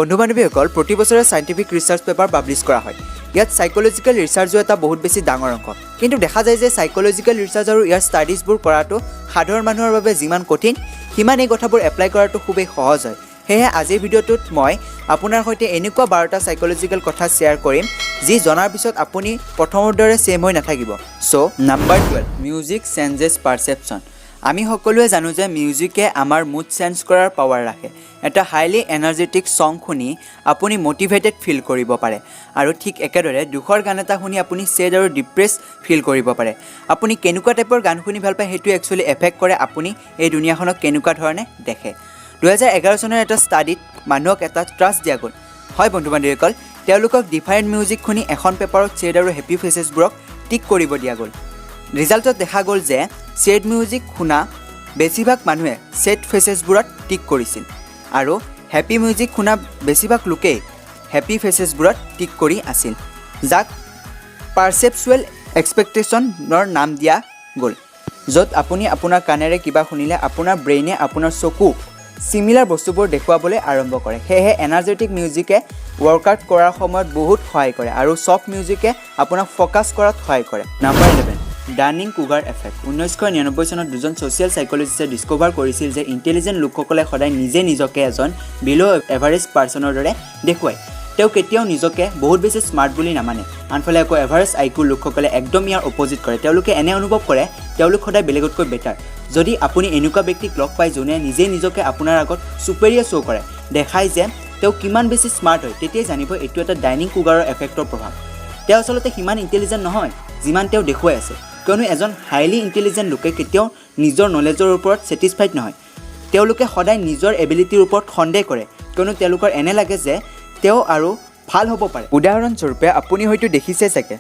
বন্ধু বান্ধৱীসকল, প্ৰতি বছৰে চাইণ্টিফিক ৰিচাৰ্চ পেপাৰ পাব্লিছ কৰা হয়। ইয়াত চাইক'লজিকেল ৰিচাৰ্চো এটা বহুত বেছি ডাঙৰ অংশ। কিন্তু দেখা যায় যে চাইক'লজিকেল ৰিচাৰ্চ আৰু ইয়াৰ ষ্টাডিজবোৰ কৰাটো সাধাৰণ মানুহৰ বাবে যিমান কঠিন, সিমান এই কথাবোৰ এপ্লাই কৰাটো খুবেই সহজ হয়। সেয়েহে আজিৰ ভিডিঅ'টোত মই আপোনাৰ সৈতে এনেকুৱা 12টা চাইক'লজিকেল কথা শ্বেয়াৰ কৰিম, যি জনাৰ পিছত আপুনি প্ৰথমৰ দৰে ছেইম হৈ নাথাকিব। So number 12, music changes perception. আমি সকলোৱে জানো যে মিউজিকে আমাৰ মুড চেঞ্জ কৰাৰ পাৱাৰ ৰাখে। এটা হাইলি এনাৰ্জেটিক ছং শুনি আপুনি মটিভেটেড ফিল কৰিব পাৰে আৰু ঠিক একেদৰে দুখৰ গান এটা শুনি আপুনি ছেড আৰু ডিপ্ৰেছ ফিল কৰিব পাৰে। আপুনি কেনেকুৱা টাইপৰ গান শুনি ভাল পায়, সেইটো একচুৱেলি এফেক্ট কৰে আপুনি এই দুনীয়াখনক কেনেকুৱা ধৰণে দেখে। 2011 চনৰ এটা ষ্টাডিত মানুহক এটা টাস্ক দিয়া গ'ল। হয় বন্ধু বান্ধৱীসকল, তেওঁলোকক ডিফাৰেণ্ট মিউজিক শুনি এখন পেপাৰত ছেড আৰু হেপী ফেচেছবোৰক টিক কৰিব দিয়া গ'ল। ৰিজাল্টত দেখা গ'ল যে ছেড মিউজিক শুনা বেছিভাগ মানুহে ছেড ফেচেছবোৰত টিক কৰিছিল আৰু হেপী মিউজিক শুনা বেছিভাগ লোকেই হেপী ফেচেছবোৰত টিক কৰি আছিল, যাক পাৰচেপচুৱেল এক্সপেক্টেশ্যনৰ নাম দিয়া গ'ল, য'ত আপুনি আপোনাৰ কাণেৰে কিবা শুনিলে আপোনাৰ ব্ৰেইনে আপোনাৰ চকুক চিমিলাৰ বস্তুবোৰ দেখুৱাবলৈ আৰম্ভ কৰে। সেয়েহে এনাৰ্জেটিক মিউজিকে ৱৰ্কআউট কৰাৰ সময়ত বহুত সহায় কৰে আৰু ছফ্ট মিউজিকে আপোনাক ফ'কাছ কৰাত সহায় কৰে। Number 11, Dunning Kruger effect. 1999 চনত দুজন ছ'চিয়েল চাইক'লজিষ্টে ডিছক'ভাৰ কৰিছিল যে ইণ্টেলিজেণ্ট লোকসকলে সদায় নিজে নিজকে এজন বিল' এভাৰেজ পাৰ্চনৰ দৰে দেখুৱায়। তেওঁ কেতিয়াও নিজকে বহুত বেছি স্মাৰ্ট বুলি নামানে। আনফালে আকৌ এভাৰেজ আইকিউৰ লোকসকলে একদম ইয়াৰ অপ'জিট কৰে। তেওঁলোকে এনে অনুভৱ কৰে তেওঁলোক সদায় বেলেগতকৈ বেটাৰ। যদি আপুনি এনেকুৱা ব্যক্তিক লগ পায়, যোনে নিজেই নিজকে আপোনাৰ আগত চুপেৰিয়াৰ শ্ব' কৰে, দেখায় যে তেওঁ কিমান বেছি স্মাৰ্ট হয়, তেতিয়াই জানিব এইটো এটা ডানিং ক্ৰুগাৰৰ এফেক্টৰ প্ৰভাৱ। তেওঁ আচলতে সিমান ইণ্টেলিজেণ্ট নহয়, যিমান তেওঁ দেখুৱাই আছে। কিয়নো এজন হাইলি ইণ্টেলিজেণ্ট লোকে কেতিয়াও নিজৰ নলেজৰ ওপৰত ছেটিছফাইড নহয়। তেওঁলোকে সদায় নিজৰ এবিলিটিৰ ওপৰত সন্দেহ কৰে, কিয়নো তেওঁলোকৰ এনে লাগে যে তেওঁ আৰু ভাল হ'ব পাৰে। উদাহৰণস্বৰূপে, আপুনি হয়তো দেখিছে চাগে,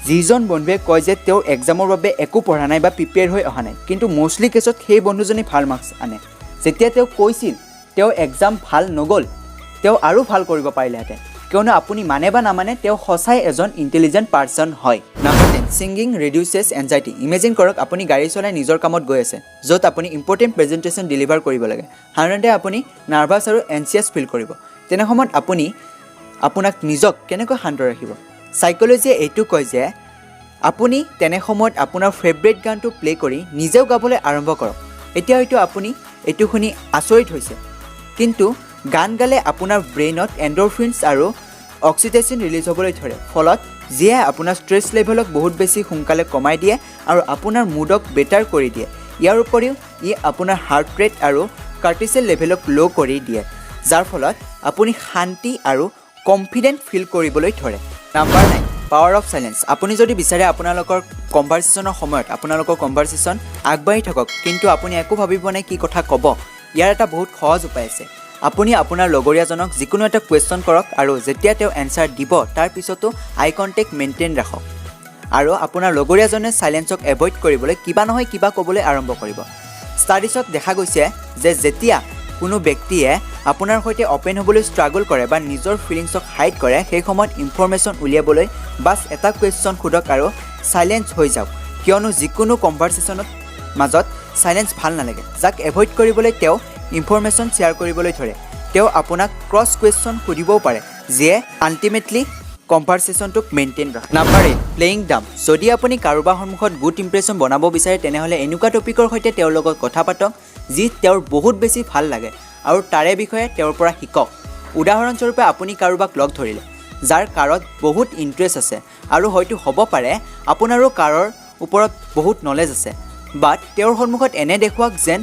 যিজন বন্ধুৱে কয় যে তেওঁ এক্সামৰ বাবে একো পঢ়া নাই বা প্ৰিপেয়াৰ হৈ অহা নাই, কিন্তু ম'ষ্টলি কেছত সেই বন্ধুজনে ভাল মাৰ্কছ আনে। যেতিয়া তেওঁ কৈছিল তেওঁ এক্সাম ভাল নগ'ল, তেওঁ আৰু ভাল কৰিব পাৰিলেহেঁতেন। কিয়নো আপুনি মানে বা নামানে, তেওঁ সঁচাই এজন ইণ্টেলিজেণ্ট পাৰ্চন হয়। Number 10, singing reduces anxiety. Imagine কৰক, আপুনি গাড়ী চলাই নিজৰ কামত গৈ আছে, য'ত আপুনি ইম্পৰ্টেণ্ট প্ৰেজেণ্টেশ্যন ডেলিভাৰ কৰিব লাগে। সাধাৰণতে আপুনি নাৰ্ভাছ আৰু এনচিয়াছ ফিল কৰিব। তেনে সময়ত আপুনি আপোনাক নিজক কেনেকৈ শান্ত ৰাখিব? চাইক'লজিয়ে এইটো কয় যে আপুনি তেনে সময়ত আপোনাৰ ফেভৰেট গানটো প্লে' কৰি নিজেও গাবলৈ আৰম্ভ কৰক। এতিয়া হয়তো আপুনি এইটো শুনি আচৰিত হৈছে, কিন্তু গান গালে আপোনাৰ ব্ৰেইনত এণ্ড'ৰফিনছ আৰু অক্সিটেচিন ৰিলিজ হ'বলৈ ধৰে, ফলত যিয়ে আপোনাৰ ষ্ট্ৰেছ লেভেলক বহুত বেছি সোনকালে কমাই দিয়ে আৰু আপোনাৰ মুডক বেটাৰ কৰি দিয়ে। ইয়াৰ উপৰিও ই আপোনাৰ হাৰ্ট ৰেট আৰু কৰ্টিছল লেভেলক ল' কৰি দিয়ে, যাৰ ফলত আপুনি শান্তি আৰু কনফিডেণ্ট ফিল কৰিবলৈ ধৰে। Number 9, power of silence. আপুনি যদি বিচাৰে আপোনালোকৰ কনভাৰ্চেশ্যনৰ সময়ত আপোনালোকৰ কনভাৰ্চেশ্যন আগবাঢ়ি থাকক, কিন্তু আপুনি একো ভাবিব নাই কি কথা ক'ব, ইয়াৰ এটা বহুত সহজ উপায় আছে। আপুনি আপোনাৰ লগৰীয়াজনক যিকোনো এটা কুৱেশ্যন কৰক আৰু যেতিয়া তেওঁ এনচাৰ দিব, তাৰ পিছতো আই কণ্টেক্ট মেইনটেইন ৰাখক আৰু আপোনাৰ লগৰীয়াজনে চাইলেঞ্চক এভইড কৰিবলৈ কিবা নহয় কিবা ক'বলৈ আৰম্ভ কৰিব। ষ্টাডিছত দেখা গৈছে যে যেতিয়া কোনো ব্যক্তিয়ে আপোনাৰ সৈতে অ'পেন হ'বলৈ ষ্ট্ৰাগল কৰে বা নিজৰ ফিলিংছক হাইড কৰে, সেই সময়ত ইনফৰ্মেশ্যন উলিয়াবলৈ বাছ এটা কুৱেশ্যন সোধক আৰু চাইলেঞ্চ হৈ যাওক। কিয়নো যিকোনো কনভাৰ্চেশ্যনত মাজত চাইলেঞ্চ ভাল নালাগে, যাক এভইড কৰিবলৈ তেওঁ ইনফৰ্মেশ্যন শ্বেয়াৰ কৰিবলৈ ধৰে। তেওঁ আপোনাক ক্ৰছ কুৱেশ্যন সুধিবও পাৰে, যিয়ে আল্টিমেটলি কনভাৰ্চেশ্যনটোক মেইনটেইন ৰাখে। Number 8, playing dumb. যদি আপুনি কাৰোবাৰ সন্মুখত গুড ইম্প্ৰেশ্যন বনাব বিচাৰে, তেনেহ'লে এনেকুৱা টপিকৰ সৈতে তেওঁৰ লগত কথা পাতক, যি তেওঁৰ বহুত বেছি ভাল লাগে আৰু তাৰে বিষয়ে তেওঁৰ পৰা শিকক। উদাহৰণস্বৰূপে, আপুনি কাৰোবাক লগ ধৰিলে, যাৰ কাৰত বহুত ইণ্টাৰেষ্ট আছে আৰু হয়তো হ'ব পাৰে আপোনাৰো কাৰৰ ওপৰত বহুত নলেজ আছে, বাট তেওঁৰ সন্মুখত এনে দেখুৱাওক যেন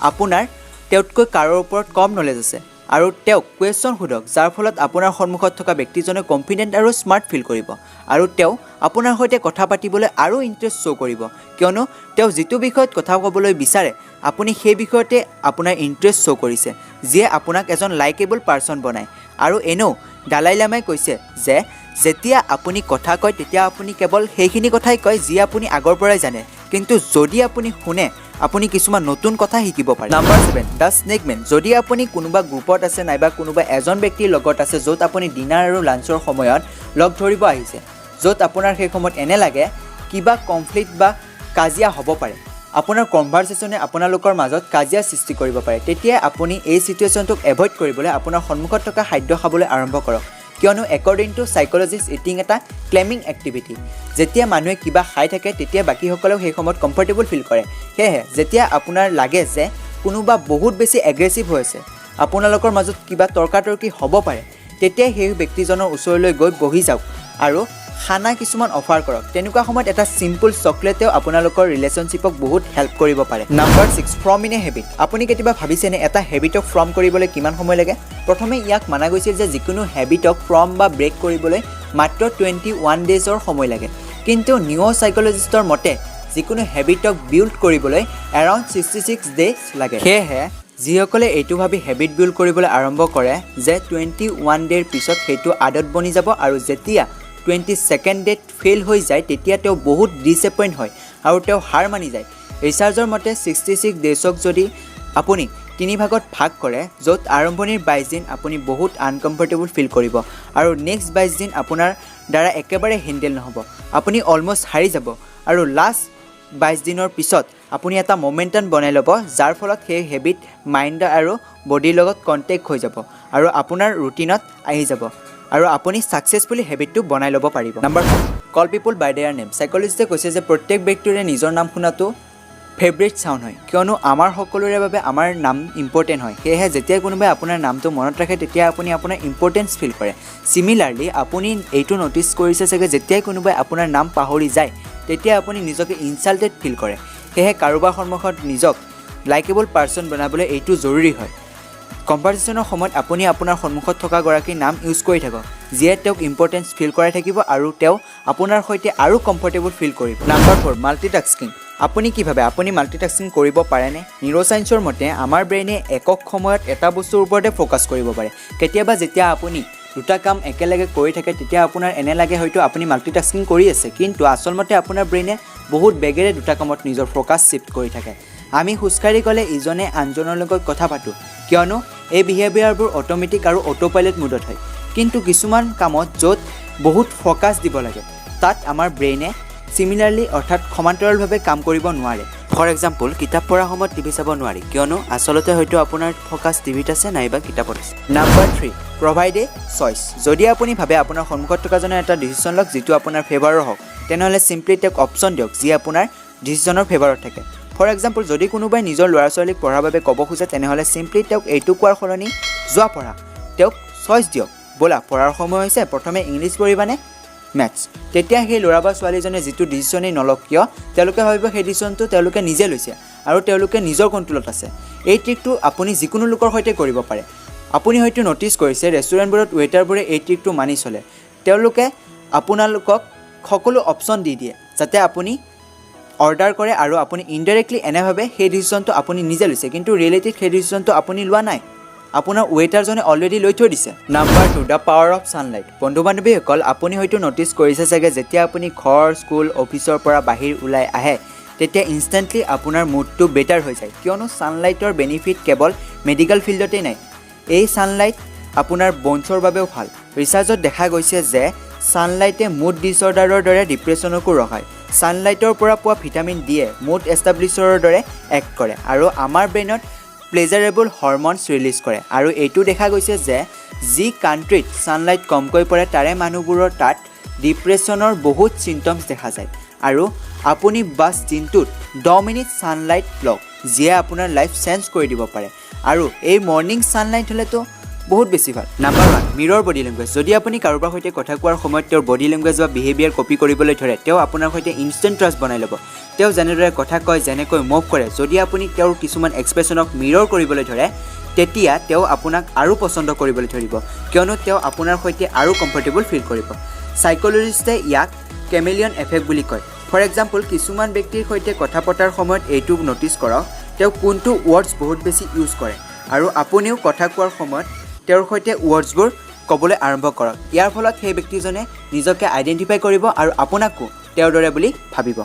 আপোনাৰ তেওঁতকৈ কাৰৰ ওপৰত কম নলেজ আছে আৰু তেওঁক কুৱেশ্যন সোধক, যাৰ ফলত আপোনাৰ সন্মুখত থকা ব্যক্তিজনে কনফিডেণ্ট আৰু স্মাৰ্ট ফিল কৰিব আৰু তেওঁ আপোনাৰ সৈতে কথা পাতিবলৈ আৰু ইণ্টাৰেষ্ট শ্ব' কৰিব। কিয়নো তেওঁ যিটো বিষয়ত কথা ক'বলৈ বিচাৰে, আপুনি সেই বিষয়তে আপোনাৰ ইণ্টাৰেষ্ট শ্ব' কৰিছে, যিয়ে আপোনাক এজন লাইকেবল পাৰ্চন বনায়। আৰু এনেও দালাই লামাই কৈছে যে যেতিয়া আপুনি কথা কয়, তেতিয়া আপুনি কেৱল সেইখিনি কথাই কয়, যি আপুনি আগৰ পৰাই জানে, কিন্তু যদি আপুনি শুনে, আপুনি কিছুমান নতুন কথা শিকিব পাৰে। Number 7, the snake man. যদি আপুনি কোনোবা গ্ৰুপত আছে নাইবা কোনোবা এজন ব্যক্তিৰ লগত আছে, য'ত আপুনি ডিনাৰ আৰু লাঞ্চৰ সময়ত লগ ধৰিব আহিছে, য'ত আপোনাৰ সেই সময়ত এনে লাগে কিবা কনফ্লিক্ট বা কাজিয়া হ'ব পাৰে। আপোনাৰ কনভাৰ্চেশ্যনে আপোনালোকৰ মাজত কাজিয়া সৃষ্টি কৰিব পাৰে। তেতিয়া আপুনি এই চিটুৱেশ্যনটোক এভইড কৰিবলৈ আপোনাৰ সন্মুখত থকা খাদ্য খাবলৈ আৰম্ভ কৰক, কিয়নো একৰ্ডিং টু চাইক'লজিষ্ট ইটিং এটা কামিং এক্টিভিটি। যেতিয়া মানুহে কিবা খাই থাকে, তেতিয়া বাকীসকলেও সেই সময়ত কমফৰ্টেবল ফিল কৰে। সেয়েহে যেতিয়া আপোনাৰ লাগে যে কোনোবা বহুত বেছি এগ্ৰেছিভ হৈ আছে, আপোনালোকৰ মাজত কিবা তৰ্কাতৰ্কি হ'ব পাৰে, তেতিয়া সেই ব্যক্তিজনৰ ওচৰলৈ গৈ বহি যাওক আৰু খানা কিছুমান অফাৰ কৰক। তেনেকুৱা সময়ত এটা চিম্পল চকলেটেও আপোনালোকৰ ৰিলেশ্যনশ্বিপক বহুত হেল্প কৰিব পাৰে। Number 6, forming a habit. আপুনি কেতিয়াবা ভাবিছেনে এটা হেবিটক ফৰ্ম কৰিবলৈ কিমান সময় লাগে? প্ৰথমে ইয়াক মানা গৈছিল যে যিকোনো হেবিটক ফৰ্ম বা ব্ৰেক কৰিবলৈ মাত্ৰ 21 ডেইজৰ সময় লাগে। কিন্তু নিউৰ' চাইক'লজিষ্টৰ মতে যিকোনো হেবিটক বিল্ড কৰিবলৈ এৰাউণ্ড 66 ডেইজ লাগে। সেয়েহে যিসকলে এইটো ভাবি হেবিট বিল্ড কৰিবলৈ আৰম্ভ কৰে যে 21 ডে'ৰ পিছত সেইটো আদত বনি যাব আৰু যেতিয়া 22nd ডে'ত ফেইল হৈ যায়, তেতিয়া তেওঁ বহুত ডিছএপইণ্ট হয় আৰু তেওঁ হাৰ মানি যায়। ৰিচাৰ্জৰ মতে 66 ডেইজক যদি আপুনি তিনি ভাগত ভাগ কৰে, য'ত আৰম্ভণিৰ 22 দিন আপুনি বহুত আনকমফৰ্টেবল ফিল কৰিব আৰু নেক্সট 22 দিন আপোনাৰ দ্বাৰা একেবাৰে হেণ্ডেল নহ'ব, আপুনি অলমষ্ট হাৰি যাব আৰু লাষ্ট 22 দিনৰ পিছত আপুনি এটা মমেণ্টাম বনাই ল'ব, যাৰ ফলত সেই হেবিট মাইণ্ড আৰু বডিৰ লগত কণ্টেক্ট হৈ যাব আৰু আপোনাৰ ৰুটিনত আহি যাব আৰু আপুনি ছাকচেছফুলি হেবিটটো বনাই ল'ব পাৰিব। Number 5, call people by their name. চাইক'লজিষ্টে কৈছে যে প্ৰত্যেক ব্যক্তিৰে নিজৰ নাম শুনাটো ফেভৰেট চাউণ্ড হয়, কিয়নো আমাৰ সকলোৰে বাবে আমাৰ নাম ইম্পৰ্টেণ্ট হয়। সেয়েহে যেতিয়া কোনোবাই আপোনাৰ নামটো মনত ৰাখে, তেতিয়া আপুনি আপোনাৰ ইম্পৰ্টেঞ্চ ফিল কৰে। চিমিলাৰলি আপুনি এইটো ন'টিছ কৰিছে চাগে, যেতিয়াই কোনোবাই আপোনাৰ নাম পাহৰি যায়, তেতিয়া আপুনি নিজকে ইনচাল্টেড ফিল কৰে। সেয়েহে কাৰোবাৰ সন্মুখত নিজক লাইকেবল পাৰ্চন বনাবলৈ এইটো জৰুৰী হয়। কনভাৰ্চেশ্যনৰ সময়ত আপুনি আপোনাৰ সন্মুখত থকা গৰাকীৰ নাম ইউজ কৰি থাকক, যিয়ে তেওঁক ইম্পৰ্টেঞ্চ ফিল কৰাই থাকিব আৰু তেওঁ আপোনাৰ সৈতে আৰু কমফৰ্টেবল ফিল কৰিব। Number 4, multitasking. আপুনি কি ভাবে, আপুনি মাল্টিটাস্কিং কৰিব পাৰেনে? নিউৰ'চায়েন্সৰ মতে আমাৰ ব্ৰেইনে একক সময়ত এটা বস্তুৰ ওপৰতে ফ'কাছ কৰিব পাৰে। কেতিয়াবা যেতিয়া আপুনি দুটা কাম একেলগে কৰি থাকে, তেতিয়া আপোনাৰ এনে লাগে হয়তো আপুনি মাল্টিটাস্কিং কৰি আছে, কিন্তু আচলমতে আপোনাৰ ব্ৰেইনে বহুত বেগেৰে দুটা কামত নিজৰ ফ'কাছ শ্বিফ্ট কৰি থাকে। আমি খোজকাঢ়ি গ'লে ইজনে আনজনৰ লগত কথা পাতোঁ, কিয়নো এই বিহেভিয়াৰবোৰ অট'মেটিক আৰু অ'টো পাইলট মোডত হয়। কিন্তু কিছুমান কামত য'ত বহুত ফ'কাছ দিব লাগে, তাত আমাৰ ব্ৰেইনে চিমিলাৰলি অৰ্থাৎ সমান্তৰালভাৱে কাম কৰিব নোৱাৰে। ফৰ এক্সাম্পল, কিতাপ পঢ়াৰ সময়ত টিভি চাব নোৱাৰি, কিয়নো আচলতে হয়তো আপোনাৰ ফ'কাছ টিভিত আছে নাইবা কিতাপত আছে। Number 3, provide a choice. যদি আপুনি ভাবে আপোনাৰ সন্মুখত থকাজনে এটা ডিচিশ্যন লওক যিটো আপোনাৰ ফেভাৰৰ হওক, তেনেহ'লে চিম্পলি তেওঁক অপশ্যন দিয়ক যি আপোনাৰ ডিচিশ্যনৰ ফেভাৰত থাকে। ফৰ এক্সাম্পল, যদি কোনোবাই নিজৰ ল'ৰা ছোৱালীক পঢ়াৰ বাবে ক'ব খোজে, তেনেহ'লে চিম্পলি তেওঁক এইটো কোৱাৰ সলনি "যোৱা পঢ়া", তেওঁক চইচ দিয়ক, "ব'লা, পঢ়াৰ সময় হৈছে, প্ৰথমে ইংলিছ পঢ়িবানে মেথছ?" তেতিয়া সেই ল'ৰা বা ছোৱালীজনে যিটো ডিচিশ্যনেই নলওক কিয়, তেওঁলোকে ভাবিব সেই ডিচিশ্যনটো তেওঁলোকে নিজে লৈছে আৰু তেওঁলোকে নিজৰ কণ্ট্ৰলত আছে। এই ট্ৰিকটো আপুনি যিকোনো লোকৰ সৈতে কৰিব পাৰে। আপুনি হয়তো ন'টিছ কৰিছে, ৰেষ্টুৰেণ্টবোৰত ৱেইটাৰবোৰে এই ট্ৰিকটো মানি চলে। তেওঁলোকে আপোনালোকক সকলো অপশ্যন দি দিয়ে যাতে আপুনি অৰ্ডাৰ কৰে আৰু আপুনি ইনডাইৰেক্টলি এনেভাৱে সেই ডিচিশ্যনটো আপুনি নিজে লৈছে, কিন্তু ৰিয়েলিটিত সেই ডিচিশ্যনটো আপুনি লোৱা নাই, আপোনাৰ ৱেইটাৰজনে অলৰেডি লৈ থৈ দিছে। Number 2, the power of sunlight. বন্ধু বান্ধৱীসকল, আপুনি হয়তো ন'টিছ কৰিছে চাগে, যেতিয়া আপুনি ঘৰ, স্কুল, অফিচৰ পৰা বাহিৰ ওলাই আহে, তেতিয়া ইনষ্টেণ্টলি আপোনাৰ মুডটো বেটাৰ হৈ যায়, কিয়নো ছানলাইটৰ বেনিফিট কেৱল মেডিকেল ফিল্ডতেই নাই, এই ছানলাইট আপোনাৰ বনছৰ বাবেও ভাল। ৰিচাৰ্জত দেখা গৈছে যে ছানলাইটে মুড ডিছঅৰ্ডাৰৰ দৰে ডিপ্ৰেশ্যনকো ৰখায়। ছানলাইটৰ পৰা পোৱা ভিটামিন ডিয়ে মুড ষ্টেবিলাইজাৰৰ দৰে এক্ট কৰে আৰু আমাৰ ব্ৰেইনত প্লেজাৰেবল হৰমনছ ৰিলিজ কৰে। আৰু এইটো দেখা গৈছে যে যি কাণ্ট্ৰিত ছানলাইট কমকৈ পৰে, তাৰে মানুহবোৰৰ তাত ডিপ্ৰেশ্যনৰ বহুত চিমটমছ দেখা যায়। আৰু আপুনি বাছ দিনটোত 10 মিনিট ছানলাইট লওক, যিয়ে আপোনাৰ লাইফ চেঞ্জ কৰি দিব পাৰে। আৰু এই মৰ্ণিং ছানলাইট হ'লেতো বহুত বেছি ভাল। Number 1, mirror body language. যদি আপুনি কাৰোবাৰ সৈতে কথা কোৱাৰ সময়ত তেওঁৰ বডি লেংগুৱেজ বা বিহেভিয়াৰ কপি কৰিবলৈ ধৰে, তেওঁ আপোনাৰ সৈতে ইনষ্টেণ্ট ট্ৰাষ্ট বনাই ল'ব। তেওঁ যেনেদৰে কথা কয়, যেনেকৈ মুভ কৰে, যদি আপুনি তেওঁৰ কিছুমান এক্সপ্ৰেশ্যনক মিৰৰ কৰিবলৈ ধৰে, তেতিয়া তেওঁ আপোনাক আৰু পচন্দ কৰিবলৈ ধৰিব, কিয়নো তেওঁ আপোনাৰ সৈতে আৰু কমফৰ্টেবল ফিল কৰিব। চাইক'লজিষ্টে ইয়াক কেমেলিয়ন এফেক্ট বুলি কয়। ফৰ এক্সাম্পল, কিছুমান ব্যক্তিৰ সৈতে কথা পতাৰ সময়ত এইটো ন'টিছ কৰক, তেওঁ কোনটো ৱৰ্ডছ বহুত বেছি ইউজ কৰে আৰু আপুনিও কথা কোৱাৰ সময়ত তেওঁৰ সৈতে ৱৰ্ডছবোৰ ক'বলৈ আৰম্ভ কৰক। ইয়াৰ ফলত সেই ব্যক্তিজনে নিজকে আইডেণ্টিফাই কৰিব আৰু আপোনাকো তেওঁৰ দৰে বুলি ভাবিব।